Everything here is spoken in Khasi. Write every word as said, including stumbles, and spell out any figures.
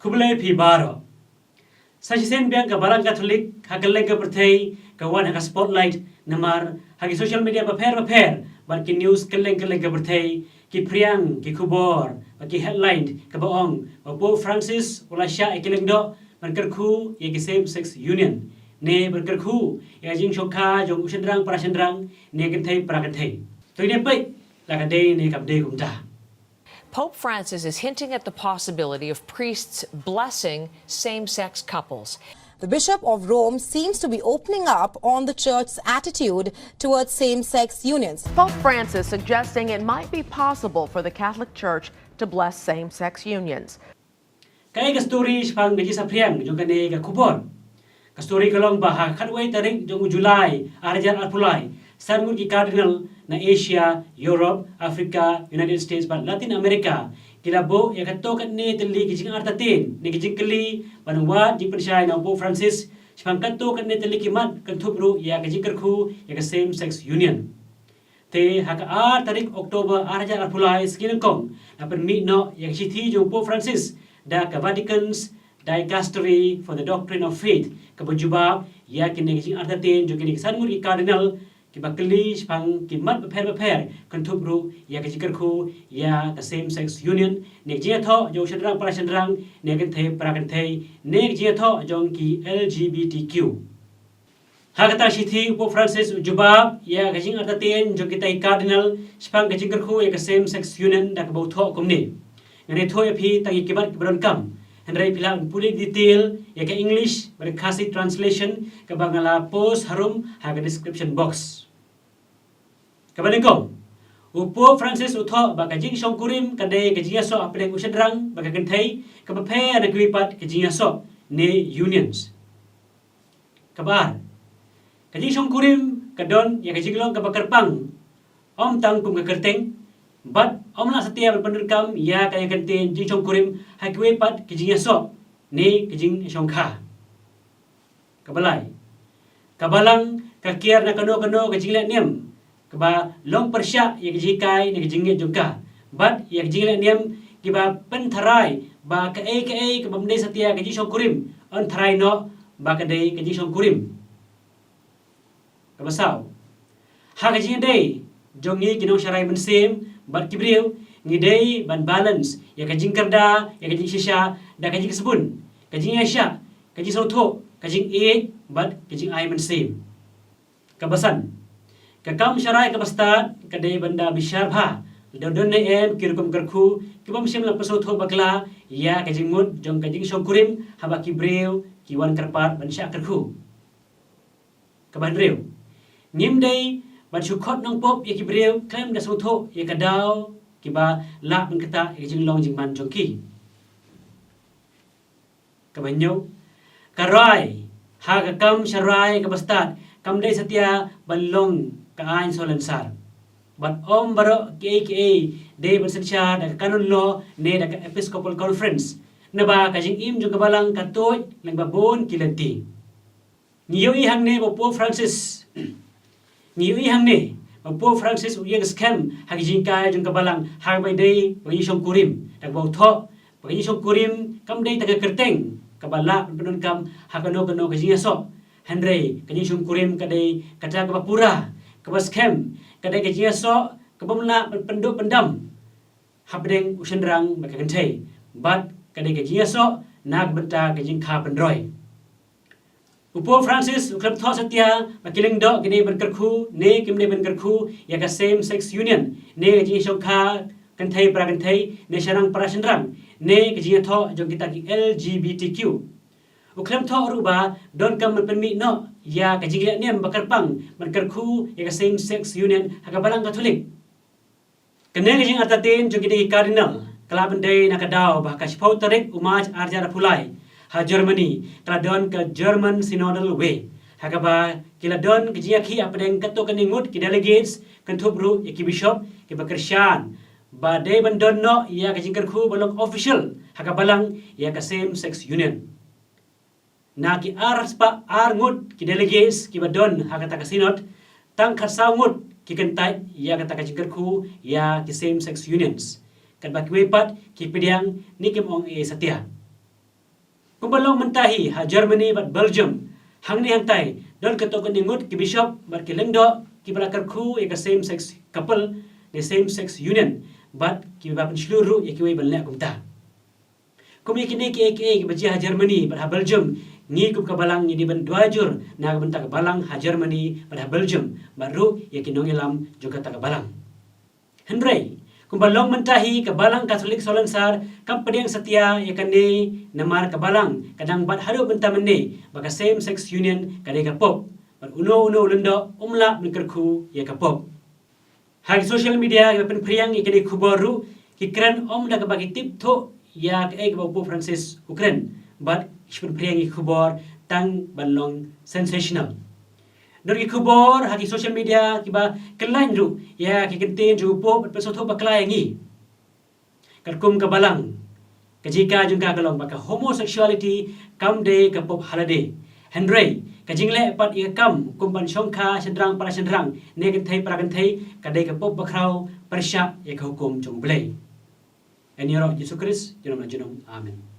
Khublei phi baroh. Sa shisien biang ka Balang Katholik ha kylleng ka pyrthei ka wan ha ka spotlight namar ha ki social media bapher bapher bad ki news kylleng kylleng ka pyrthei ki phriang ki khubor bad ki headline kaba ong ba Pope Francis u la shah ïa ki lyngdoh ban kyrkhu ïa ki same sex union ne ban kyrkhu ïa ka jingshongkha jong u shynrang para shynrang ne kynthei para kynthei. To ngin peit la ka dei ne kam dei kumta. Pope Francis is hinting at the possibility of priests blessing same sex couples. The Bishop of Rome seems to be opening up on the church's attitude towards same sex unions. Pope Francis suggesting it might be possible for the Catholic Church to bless same sex unions. Kaei ka story shaphang ka jingsaphriang jong kane ka khubor? Ka story ka long ba ha ka khatwei tarik jong u July ar hajar arphew lai, san ngut ki Cardinal na Asia, Europe, Africa, United States bad Latin America ki la buh ïa katto katne tylli ki jingartatien ne ki jingkylli ban wad jingpynshai na u Pope Francis shaphang katto katne tylli ki mat kynthup ruh ïa ka jingkyrkhu ïa ka same sex union. Te ha ka ar tarik October ar hajar arphew lai sngi nyngkong la pynmih noh ïa ka shithi jong u Pope Francis da ka Vatican's Dicastery for the Doctrine of Faith kaba jubab ïa kine ki jingartatien jong kine ki san ngut ki Cardinal kiba kylli shaphang ki mat bapher bapher kynthup ruh ïa ka jingkyrkhu ïa ka same sex union ne ka jingïathoh jong u shynrang para shynrang ne kynthei para kynthei ne ka jingïathoh jong ki L G B T Q. Ha kata ka shithi u Pope Francis u jubab ïa ka jingartatien jong kita ki Cardinal shaphang ka jingkyrkhu ïa ka same sex union da kaba u thoh kumne. Ngan ïathuh ïa phi tang ïa ki mat kiba donkam, hynrei phi lah ban pule detail ïa ka English bad ka Khasi translation kaba nga la post harum ha ka description box. Kaba nyngkong, u Pope Francis u thoh ba ka jingshongkurim ka dei ka jingïasoh hapdeng u shynrang bad ka kynthei kaba pher na kiwei pat ki jingïasoh ne unions. Kaba ar, ka jingshongkurim ka don ïa ka jinglong kaba kyrpang ym tang kum ka kyrteng bad ym lah satia ban pyndonkam ïa ka ïakyntien jingshongkurim ha kiwei pat ki jingïasoh ne ka jingshongkha. Kaba lai, ka Balang ka kiar na kano kano ka jingleh niam kaba long pyrshah ïa ka jinghikai ne ka jingngeit jong ka bad ïa ka jingleh niam kiba pyntharai ba kaei kaei kaba ym dei satia ka jingshongkurim yn tharai noh ba ka dei ka jingshongkurim. Kaba saw, ha ka jingïadei jong ngi ki nongsharai mynsiem bad ki briew ngi dei ban balance ïa ka jingkyrda ïa ka jingshisha da ka jingsbun, ka jingïaishah, ka jingsngewthuh, ka jingïeit bad ka jingai mynsiem. Kaba san, ka kam sharai kaba stad ka dei ban da bishar bha lada don ne em ki rukom kyrkhu kiba ym shym la pynsngewthuh bakla ïa ka jingmut jong ka jingshongkurim haba ki briew ki wan kyrpad ban shah kyrkhu. Kaba hynriew, ngim dei ban shu khot nongpop ïa ki briew khlem da sngewthuh ïa ka daw kiba lah ban ktah ïa ka jinglong jingman jong ki. Kaba hynñiew, ka rai ha ka kam sharai kaba stad kam dei satia ban long ka aiñ sohlensar. Bad ym baroh kiei kiei dei ban synshar da ka canon law ne da ka Episcopal Conference. Naba ka jingim jong ka Balang ka tuid lyngba bun ki lynti. Ngi ïohi hangne ba u Pope Francis, ngi ïohi hangne ba u Pope Francis u ïeng skhem ha ka jinghikai jong ka Balang ha kaba ïadei bad ka jingshongkurim, da kaba u thoh ba ka jingshongkurim kam dei tang ka kyrteng kaba lah ban pyndonkam ha kano kano ka jingïasoh, hynrei ka jingshongkurim ka dei kata kaba pura, kaba skhem, ka dei ka jingïasoh kaba ym lah ban pynduh pyndam hapdeng u shynrang bad ka kynthei bad ka dei ka jingïasoh na ka bynta ka jingkha pynroi. U Pope Francis u khlem thoh satia ba ki lyngdoh ki dei ban kyrkhu ne kim dei ban kyrkhu ïa ka same sex union ne ka jingshongkha kynthei para kynthei ne shynrang para shynrang ne ka jingïathoh jong kita ki L G B T Q. U khlem thoh ruh ba donkam ban pynmih noh ïa ka jingleh niam ba kyrpang ban kyrkhu ïa ka same sex union ha ka Balang Katholik. Kane ka jingartatien jong kine ki Cardinal ka la pyndei na ka daw ba ha ka shiphew tarik u March ar hajar arphew lai ha Germany ka la don ka German Synodal Way ha kaba ki la don ka jingïakhih hapdeng katto katne ngut ki delegates kynthup ruh ïa ki bishop kiba kyrshan ba dei ban don noh ïa ka jingkyrkhu ba long official ha ka Balang ïa ka same sex union. Na ki arspah ar ngut ki delegates kiba don ha kata ka synod, tang khatsaw ngut ki kyntait ïa kata ka jingkyrkhu ïa ki same sex unions. Katba kiwei pat ki pdiang ne kim ong ei ei satia. Kumba long mynta hi ha Germany bad Belgium, hangne hangtai don katto katne ngut ki bishop bad ki lyngdoh kiba la kyrkhu ïa ka same sex couple ne same sex union, bad kiba pynshlur ruh ïa kiwei ban leh kumta. Kum ïa kine kiei kiei kiba jia ha Germany bad ha Belgium, ngi kum ka balang ngi dei ban duwai jur na ka bynta ka balang ha Germany bad ha Belgium, bad ruh ïa ki nongïalam jong kata ka balang. Hynrei kumba long mynta hi, ka balang Katholik Salonsar kam pdiang satia ïa kane, namar ka balang ka dang bat haduh mynta mynne ba ka same sex union ka dei ka pop, bad uno uno u lyngdoh um lah ban kyrkhu ïa ka pop. Ha ki social media kiba pynphriang ïa kine ki khubor ruh, ki kren ym da kaba ki tip thuh ïa kaei kaba u Pope Francis u kren, bad ki pynphriang ïa ki khubor tang ban long sensational. Don ki khubor ha ki social media kiba kylleiñ ruh ïa ki kyntien jong u Pope bad pynsngewthuh bakla ïa ngi. Katkum ka balang, ka jingkren jong ka ka long ba ka homosexuality kam dei ka pop halade. Hynrei ka jingleh pat ïa ka kam kum ban shongkha shynrang para shynrang ne kynthei para kynthei, ka dei ka pop bakhraw pyrshah ïa ka hukum jong U Blei. Yn ïaroh Jisu Khrist junom la junom. Amen.